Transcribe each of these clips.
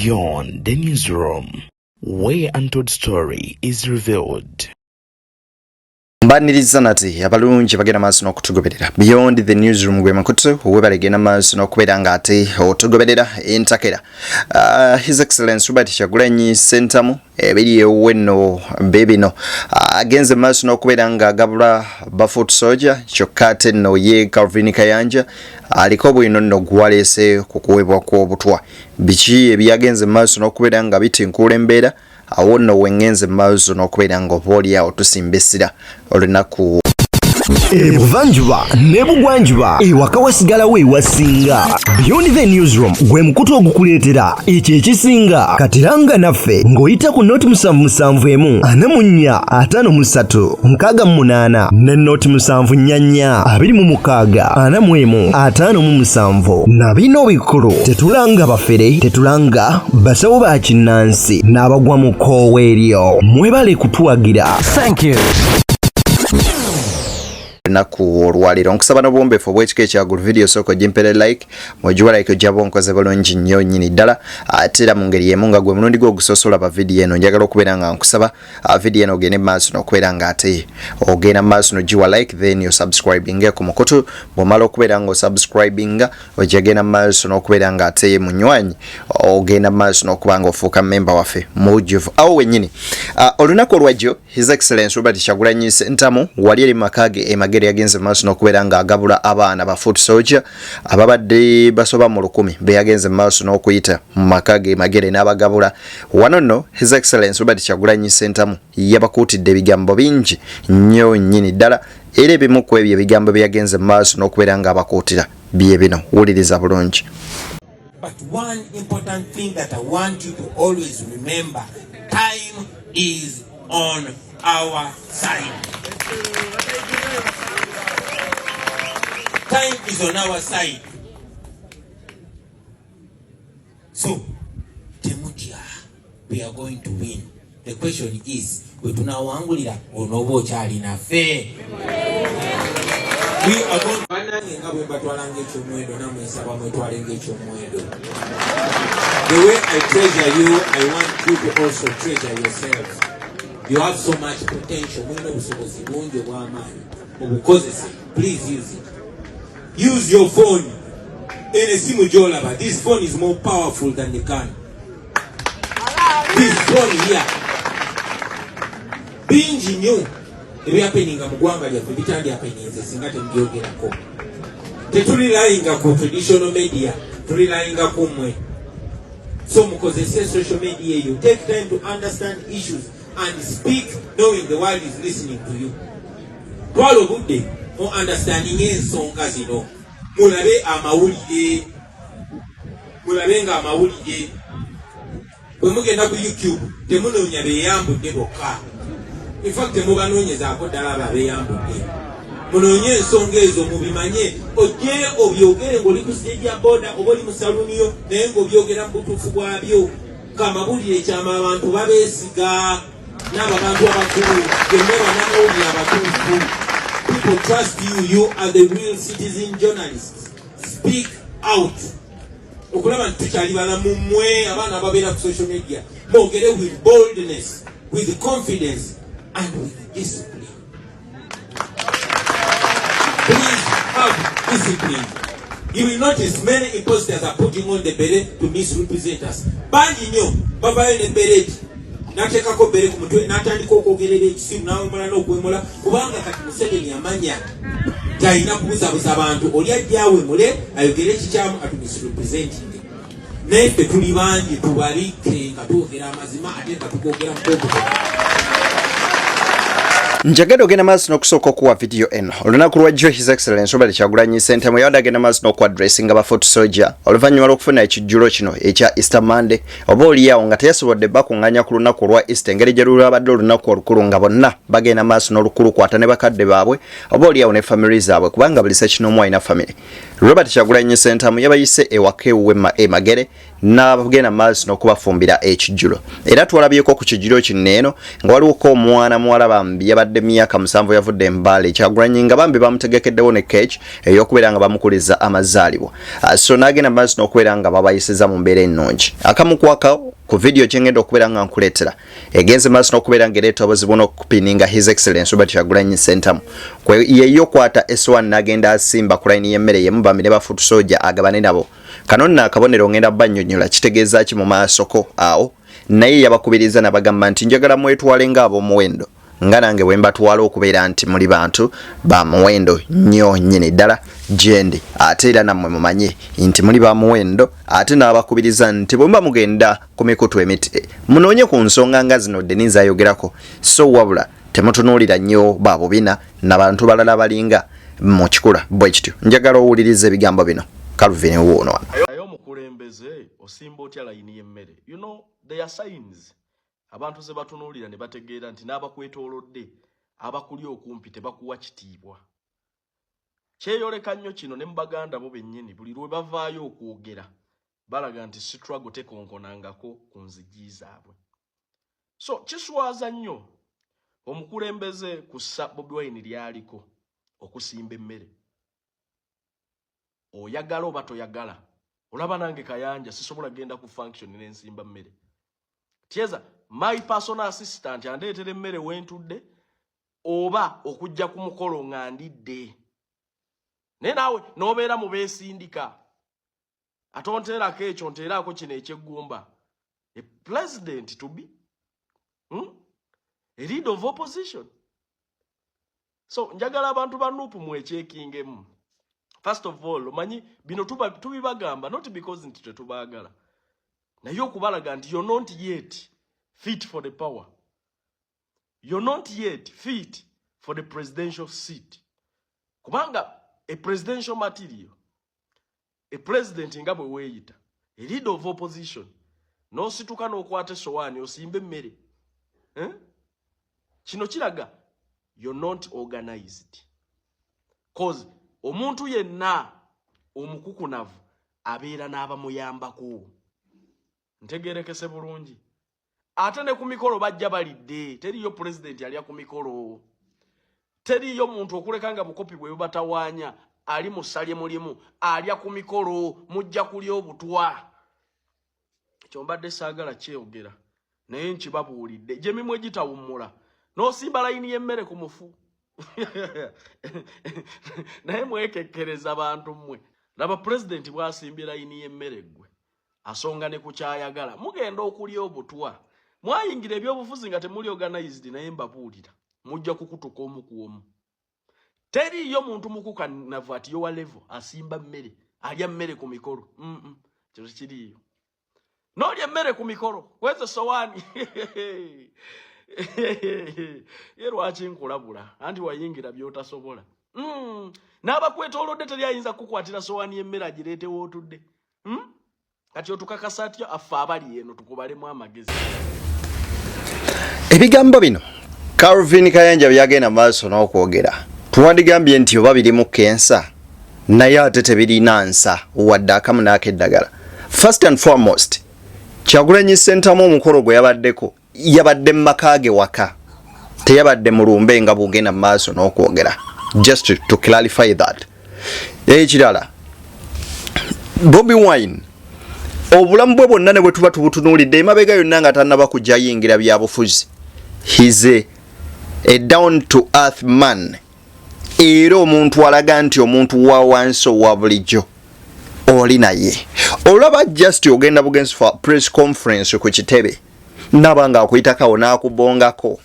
Beyond the Newsroom, where untold story is revealed. Mbaniriza nate abalungi bagenda maaso n'okutugoberera. Beyond the Newsroom gwe makutu webale genda maaso n'okubeera nga ate otugoberera entakera. His Excellence Robert Kyagulanyi Ssentamu, ebiri ewuwe nno bibino. Agenze maaso n'okubeera nga agabula ba foot soldier, kyokka ate nno ye Calvin Kayanja aliko bwino nno gwaleese ku kuweebwa kw'obutwa. Biki ebyagenze maaso n'okubeera nga bitinkuula embeera? Awo nno wengenze maaso n'okubeera nga oba oli awo tusimba essira olunaku. Ebuvanjuba n'ebugwanjuba, ewaka wasigalawo ewasinga. Beyond the Newsroom gwe mukutu ogukuleetera ekyo ekisinga. Katiranga naffe ng'oyita ku 077 44 53 68 ne 074 26 41 57. Na bino bikulu: tetulanga bafere, tetulanga basawo ba kinnansi n'abagwa mu kkoowa eryo. Mwebale kutuwagira. Thank you. Lunaku olwaleero nkusaba n'obuwombeefu obw'ekika ekyaggulu, vidiyo sooka ogimpere like. Mwegiwa like, ojja bonkoze bulungi nnyo nnyini ddala. Ate era mu ngeri y'emu, nga gwe mulundi gwe ogusoosa olaba vidiyo eno, njagala okubeera nga nkusaba vidiyo eno ogende maaso n'okubeera nga ate ogenda maaso n'ogiwa like, then osubscribinge ku mukutu. Bw'omala okubeera nga osubscribinga, ojja genda maaso n'okubeera nga ate munywanyi, ogenda maaso n'okuba nga ofuuka memba waffe mu bujjuvu awo wennyini. Olunaku olwajjo His Excellence Robert Kyagulanyi Ssentamu wali eri maka ge e Magere yagenze maaso n'okubeera ng'agabula abaana ba foot soldier ababadde basoba mu 1000 be yagenze maaso n'okuyita mu maka ge e Magere n'abagabula. Wano nno His Excellence Robert Kyagulanyi Ssentamu yabakuutidde ebigambo bingi nnyo nnyini ddala, era ebimu ku ebyo ebigambo bye yagenze maaso n'okubeera ng'abakuutira bye bino. Wuliriza bulungi. But one important thing that I want you to always remember: time is on our side. Time is on our side. So, temutya, we are going to win. The question is, bwe tunawangulira, onooba okyali naffe? We are going. Bannange, nga bwe mbatwala ng'ekyomuwendo, nammwe nsaba mwetwale ng'ekyomuwendo. The way I treasure you, I want you to also treasure yourselves. You have so much potential. Mulina obusobozi bungi obw'amaanyi, obukozese. Please use it. Use your phone. Eno esimu gy'olaba, this phone is more powerful than the gun. This phone here, bingi nnyo ebyahappeninga mu ggwanga lyaffe bitandihappeninze singa temubyogerako. Teturelyinga ku traditional media, turelyinga ku mmwe. So mukozese social media eyo. Take time to understand issues and speak knowing the world is listening to you. Twala obudde mu understanding ensonga zino. Mulabe amawulire, mulabe nga amawulire. Bwe mugenda ku YouTube, temunoonya beeyambudde bokka. In fact, temubanoonyezaako ddala abo abeeyambudde. Munoonye ensonga ezo, mubimanye, ojje obyogere ng'oli ku stage ya boda oba oli mu saluuni yo, naye ng'obyogera mu butuufu bwabyo. Kamabulire ekyama, abantu babeesiga n'abo abantu abakulu gemme bannamawulire abatuufu. People trust you. You are the real citizen journalists. Speak out. Okulaba nti tukyali balamu, mmwe abaana ababeera ku social media, mwogere with boldness, with confidence and with discipline. Please have discipline. You will notice many imposters are putting on the beret to misrepresent us. Bangi nnyo bavayo ne beret, n'ateekako beret ku mutwe, n'atandika okwogerera ekisiru, n'awemula n'okuwemula, kubanga kati Museveni amanya talina kubuzabuza bantu. Oli ajja awemule, ayogere ekikyamu, atumisrepresenting. Naye ffe tuli bangi, tubalike nga twogera amazima ate nga tugogera mu bwobuto. Njagala ogenda maaso n'okusooka okuwa vidiyo eno. Olunaku lwajjo His Excellence Robert Kyagulanyi Ssentamu yabadde agenda maaso n'okuaddressinga ba foot soldier oluvannyuma lw'okufuna ekijjulo kino ekya Easter Monday. Oba oliawo nga teyasobodde bakuŋŋaanya ku lunaku olwa Easter, engeri gye lulabadde olunaku olukulu nga bonna bagenda maaso n'olukulukwata ne bakadde baabwe, oba oliawo ne family zaabwe, kubanga buli ssekinoomu alina family. Robert Kyagulanyi Ssentamu yabayise ewaka ewuwe e Magere. N'abagenda maaso n'okubafumbira ekijjulo, era twalabyeko ku kijjulo kino eno nga waliwoko omwana muwala, bambi yabadde myaka 7, yavudde embaala Ekyagulanyi, nga bambi bamutegekeddewo ne cake ey'okubeera nga bamukuliza amazaalibwa. So n'agenda maaso n'okubeera nga babayisiza mu mbeera ennungi. Akamukwaka ku vidiyo kyengenda okubeera nga nkuleetera egenze maaso n'okubeera nga ereeta obuzibu n'okupininga His Excellence Robert Kyagulanyi Ssentamu, yeyo kwata esowani n'agenda asimba ku layini y'emmere yemu, bambi ne ba foot soldier agabane nabo. Kano nno akabonero ngenda bannyonnyola kitegeeza ki mu maasoko awo. Naye yabakubiriza nabagamba nti, "Njagala mwetwale ng'ab'omuwendo, nga nange bwe mbatwala okubeera nti muli bantu ba muwendo nnyo nnyini ddala gyendi, ate era nammwe mumanye nti muli ba muwendo." Ate n'abakubiriza nti bwe muba mugenda ku mikutu emiti, munoonye ku nsonga nga zino Denize ayogerako, so wabula temutunuulira nnyo babubina nabantu balala balinga mu kikula bwe kityo. Njagala owuliriza ebigambo bino. Calvin wuuno wano. Naye omukulembeze osimba otya layini y'emmere? There are signs abantu ze batunuulira ne bategeera nti n'abakwetoolodde abakuli okumpi tebakuwa kitiibwa. Kyeyoleka nnyo kino ne mu baganda bo bennyini. Buli lwe bavaayo okwogera balaga nti struggle tekonkonangako ku nzigi zaabwe. So kiswaza nnyo omukulembeze kussa Bobi Wine lyaliko okusimba emmere. Oyagala oba toyagala, olaba nange Kayanja sisobola genda ku function n'ensimba mmere. Tyeza my personal assistant andeetera emmere wentudde, oba okujja ku mukolo nga ndidde. Naye naawe n'obeera mu beesindika, ate onteerako ekyo, nteeraako kino ekyeggumba. A president to be, A leader of opposition. So njagala abantu ba NUP mwekyekingemu. First of all, omanyi bino tubibagamba not because nti tetubaagala, naye okubalaga nti you're not yet fit for the power, you're not yet fit for the presidential seat, kubanga a presidential material, a president nga bwe weeyita, a leader of opposition, n'osituka n'okwata esowaani osimba emmere, eh? Kino kiraga you're not organized, cause omuntu yenna omukukunavu abeera n'abamuyambako. Ntegerekese bulungi? Ate ne ku mikolo bajja balidde. Teriyo pulezidenti alya ku mikolo, teriyo muntu okuleka nga bukopi bwe bubatawaanya ali mu ssalye mulimu alya ku mikolo. Mujja kulya obutwa. Ekyo mbadde saagala kyeyogera, naye nkibabuulidde. Gyemimwe gitawummula n'osimba layini y'emmere ku mufu, naye mwekekkereza bantu mmwe. Laba pulezidenti bw'asimbye layini y'emmere, ggwe asonga ne ku kyayagala. Mugenda okulya obutwa. Mwayingira ebyobufuzi nga temuli organized, naye mbabuulira, mujja kukutuka omu ku omu. Teriiyo muntu mukukanavu ati yowa level asimba mmere, alya mmere ku mikolo. Kino tekiriiyo. N'olya emmere ku mikolo kwezo sowaani ye, lwaki nkulabula? Anti wayingira by'otasobola. N'abakwetoolodde teri ayinza kukukwatira sowaani y'emmere agireetewo otudde. Kati otukakasa atyo affe abali eno tukubalemu amagezi? Ebigambo bino Calvin Kayanja byagenda maaso n'okwogera, tuwandigambye nti oba birimu kensa, naye ate tebirina nsa wadde akamu n'akeddagala. First and foremost, Kyagulanyi Ssentamu omukolo gwe yabaddeko yabadde mu maka ge waka, teyabadde mu lumbe nga bwogenda mu maaso n'okwogera, just to clarify that. Ekirala, Bobi Wine obulamu bwe bwonna ne bwe tuba tubutunuulidde emabega yonna nga tannaba kujja yingira byabufuzi, he's a down to earth man, era omuntu alaga nti omuntu wa wansi owa bulijjo oli naye. Olaba just ogenda bugenzi for press conference ku kitebe, naba nga akuyitakawo n'akubongako.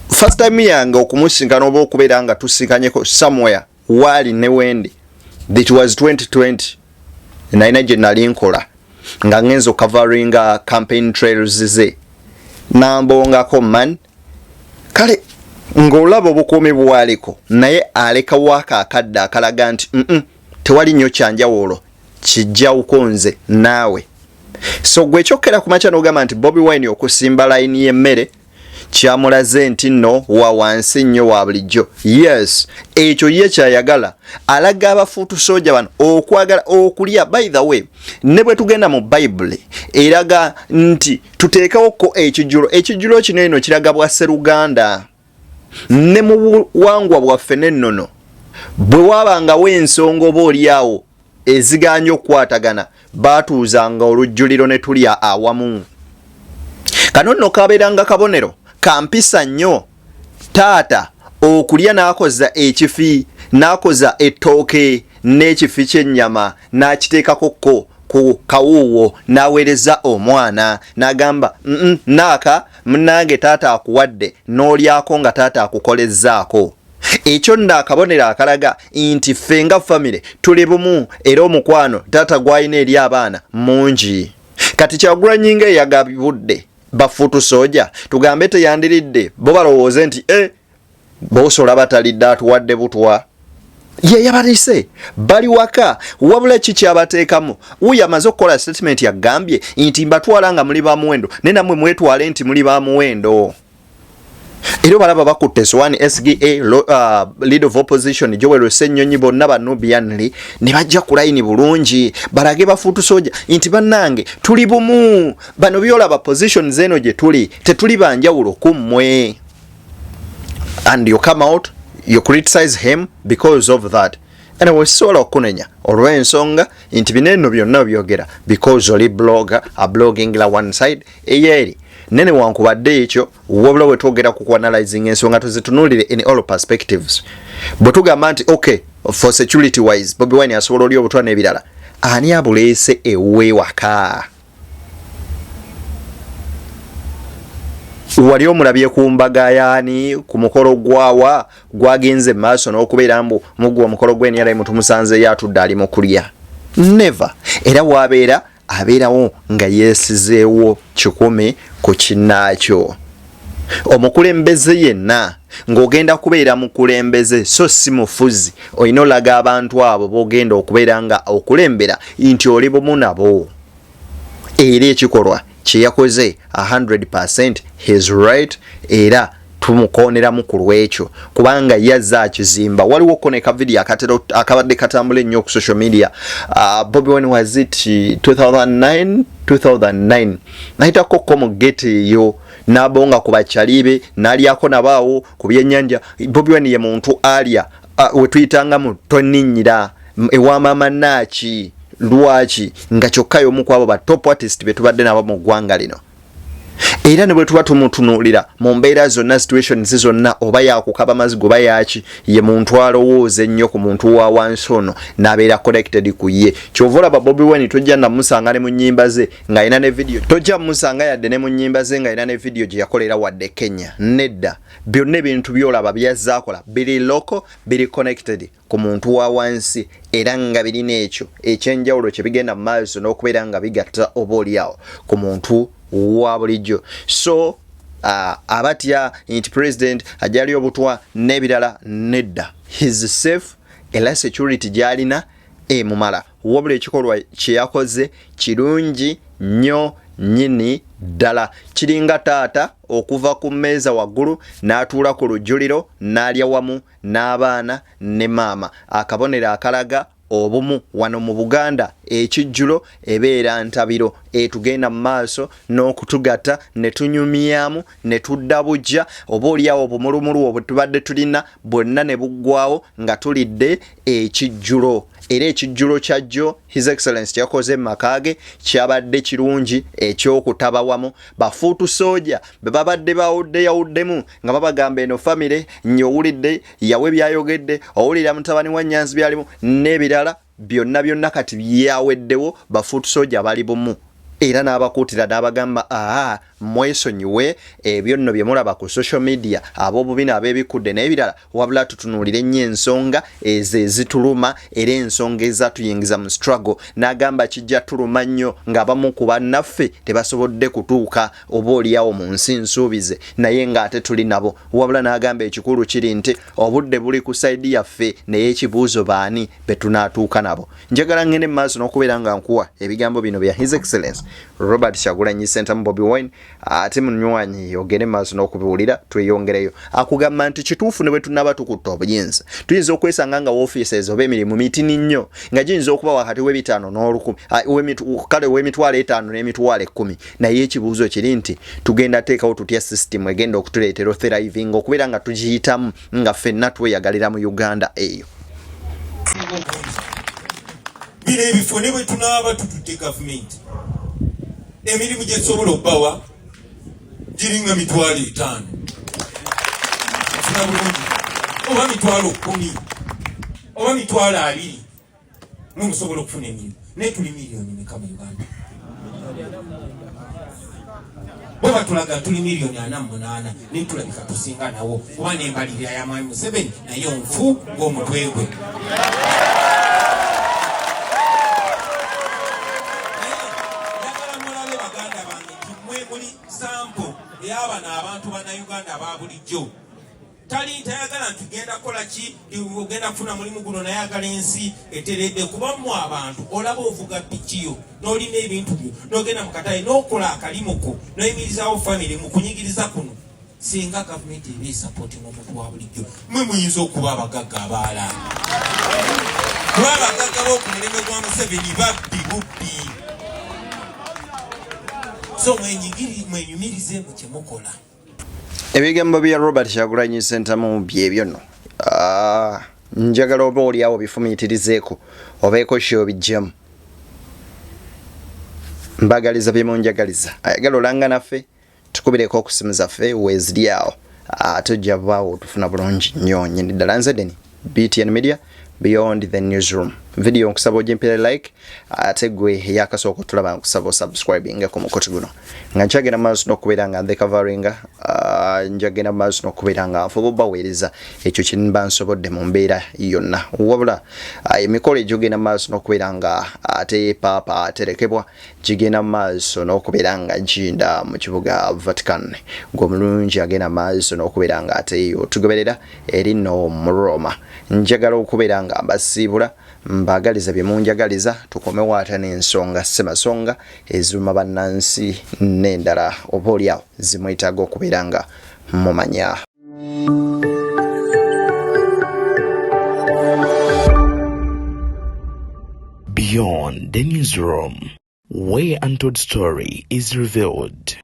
First time yange okumusinkana oba okubeera nga tusinkanyeko somewhere waali ne wendi, it was 2020. Nalina gye nali nkola nga ngenza okacoveringa campaign trails ze, nambongako man. Kale ng'olaba obukuumi bwaliko, naye aleka waaka akadde akalaga nti tewali nnyo kyanjawulo kijjawuko nze naawe. So gwe ekyokkera ku makya n'ogamba nti Bobi Wine okusimba layini y'emmere Kyamulaze nti nno wa wansi nnyo wa bulijjo. Yes, ekyo ye kyayagala. Alaga abafuutu soja bano okwagala okulya. By the way, ne bwe tugenda mu Bayibuli eraga nti tuteekewokko ekijjulo. Ekijjulo kino eno kiraga bwa sseruganda ne mu buwangwa bwaffe n'ennono. Bwe wabangawo ensonga oba oliawo eziganye okukwatagana, baatuuzanga olujjuliro ne tulya awamu. Kano nno kabeeranga kabonero kampisa nnyo, taata okulya n'akoza ekifi, n'akoza ettooke n'ekifi ky'ennyama n'akiteekako kko ku kawuuwo n'aweereza omwana n'agamba, naaka munnange, taata akuwadde n'olyako nga taata akukolezzaako." Ekyo nno akabonero akalaga nti ffe nga famire tuli bumu, era omukwano taata gw'alina eri abaana mungi. Kati Kyagulanyi nga eyagabudde bafuutu soja, tugambe teyandiridde, bo balowooze nti e bosola batalidde, atuwadde butwa. Ye yabalise bali waka, wabula ki kyabateekamu? Wuyo amaze okukola statement, yagambye nti mbatwala nga muli ba muwendo, naye nammwe mwetwale nti muli ba muwendo. Era obalaba bakutte esowaani, SGA, leader of opposition Joel Ssenyonyi, bonna banubianly ne bajja ku layini bulungi balage bafuutu soja nti bannange tuli bumu. Bano byolaba positions eno gye tuli, tetuli banjawulo ku mmwe. And you come out, you criticize him because of that. Anyway, sisobola okukunenya olw'ensonga nti bino eno byonna byogera because oli blogger, abloggingira one side eyeeri nene. Wankubadde ekyo, wabula bwe twogera ku kuanalyzing ensonga, tuzitunuulire in all perspectives. Bwe tugamba nti okay, for security wise, Bobi Wine asobola oli obutwa n'ebirala, ani abuleese ewuwe waka? Wali omulabye ku mbaga yaani, ku mukolo gwawa gwagenze maaso n'okubeera mbu mugwa omukolo gw'NRM tumusanzeeyo atudde ali mu kulya? Never. Era wabeera abeerawo nga yeesizeewo 100 ku kinnaakyo. Omukulembeze yenna ng'ogenda kubeera mukulembeze so si mufuzi, olina olaga abantu abo b'ogenda okubeera nga okulembera nti oli bumu nabo. Era ekikolwa kye yakoze, 100% his right, era tumukooneramu ku lwekyo kubanga yazze akizimba. Waliwo ko ne kavidiyo akatera akabadde katambula ennyo ku social media. Bobi Wine, was it 2009? 2009 nayitako ko mu gate eyo n'abonga ku bakyali be n'alyako nabaawo ku byennyanja. Bobi Wine ye muntu alya, wetuyitanga mu toninnyira ewa maama naaki lwaki, nga kyokka y'omu ku abo ba top artist be tubadde nabo mu ggwanga lino. Era ne bwe tuba tumutunuulira mu mbeera zonna, situations zonna, oba yakukaba mazigo oba yaki, ye muntu alowooza ennyo ku muntu wa wansi ono n'abeera connected ku ye. Kyova olaba Bobi Wine tojja namusanga ne mu nnyimba ze ng'alina ne video, tojja musanga yadde ne mu nnyimba ze ng'alina ne video gye yakolera wadde Kenya, nedda. Byonna ebintu byolaba byazze akola biri local, biri connected ku muntu wa wansi, era nga birina ekyo ekyenjawulo kye bigenda mu maaso n'okubeera nga bigatta oba oliawo ku muntu wa bulijjo. So abatya nti president ajali obutwa n'ebirala, nedda, his safe, era security gy'alina emumala. Wabula ekikolwa kye yakoze kirungi nnyo nnyini ddala. Kiringa taata okuva ku mmeeza waggulu n'atuula ku lujjuliro n'alya wamu n'abaana ne maama, akabonero akalaga obumu. Wano mu Buganda ekijjulo ebeera ntabiro etugenda mu maaso n'okutugatta ne tunyumyamu ne tudda bujja, oba oliawo obumulumulu obwe tubadde tulina bwonna ne buggwawo nga tulidde ekijjulo. Era ekijjulo kyajjo His Excellence kyakoze mu maka ge kyabadde kirungi, ekyokutaba wamu bafuutu sooja be babadde bawudde yawuddemu nga babagamba eno famire nnyo. Owulidde yawe byayogedde, owulira mutabani wa Nyanzi byalimu n'ebirala byonna byonna. Kati byaweddewo, bafuutu sooja bali bumu, era n'abakuutira n'abagamba, aa mwesonyiwe ebyo nno bye mulaba ku social media, ab'obubi n'abeebikudde n'ebirala, wabula tutunuulire nnyo ensonga ezo ezituluma era ensonga ezatuyingiza mu struggle. N'agamba kijja tuluma nnyo ng'abamu ku bannaffe tebasobodde kutuuka oba oliawo mu nsi nsuubize, naye ng'ate tuli nabo. Wabula n'agamba ekikulu kiri nti obudde buli ku side yaffe, naye ekibuuzo baani be tunaatuuka nabo? Njagala ngende mu maaso n'okubeera nga nkuwa ebigambo bino bya His Excellence. Robert Kyagulanyi Ssentamu Bobi Wine ate munywanyi ogende maaso n'okubiwulira tweyongereyo. Akugamba nti kituufu ne bwe tunaba tukutte obuyinza tuyinza okwesanga nga woofiisi ezo oba emirimu mitini nnyo nga giyinza okuba wakati w'ebitaano n'olukumi kale w'emitwalo etaano n'emitwalo ekkumi, naye ekibuuzo kiri nti tugenda teekawo tutya sisitimu egenda okutuleetera otherivinga okubeera nga tugiyitamu nga ffenna tweyagalira mu Uganda eyo. Bino ebifo ne bwe tunaaba tututte gavumenti, emirimu gye tusobola okubawa giringa 500,000 funa bulungi, oba 10,000 oba 20,000 mwe musobola okufuna emirimu. Naye tuli miliyoni meka mu Uganda? Bwe batulaga tuli 48 million, naye tulabika tusinga nawo, kuba n'embalirira ya Mwami Museveni naye nfu ng'omutwe gwe. Njagala mulabe baganda bange nti mmwe muli sample ey'abano abantu bannayuganda aba bulijjo. Tali tayagala nti genda kukola ki, ogenda kufuna mulimu guno, naye agala ensi eteredde. Kuba mmwe abantu olaba ovuga pikiyo n'olina ebintu byo n'ogenda mu katale n'okola akalimu ko n'oyimirizaawo famire mu kunyigiriza kuno. Singa gavumenti eba esapootinga omuntu wa bulijjo, mwe muyinza okuba abagagga abaala, kuba abagagga b'oku mulembe gwa Museveni babbi bubbi. So mwenyumirize mu kye mukola. Ebigambo bya Robert Kyagulanyi Ssentamu byebyo nno. Njagala oba oliawo bifumiitirizeeko obeeko ky'obijjamu. Mbagaliza bye munjagaliza. Ayagala olanga naffe tukubireko okusimu zaffe weeziri awo, tujja baawo tufuna bulungi nnyo nnyini ddala. Nze Deni, BTN Media, Beyond the Newsroom. Video nkusaba ogimpere like, ate gwe eyakasooka otulaba nkusaba osubscribinga ku mukutu guno. Nga nkyagenda maaso n'okubeera nga nze coveringa, njagenda maaso n'okubeera nga nfuba obaweereza ekyo kye mba nsobodde mu mbeera yonna. Wabula emikolo egyogenda maaso n'okubeera nga ate paapa aterekebwa gigenda maaso n'okubeera nga ginda mu kibuga Vatican. Gwe omulungi agenda maaso n'okubeera nga ate otugoberera eri nno mu Roma, njagala okubeera nga mbasiibula, mbagaliza bye munjagaliza, tukomewo ate n'ensonga ssemasonga eziruma bannansi n'endala oba oliawo zimwetaaga okubeera nga mumanya. Beyond the Newsroom, where untold story is revealed.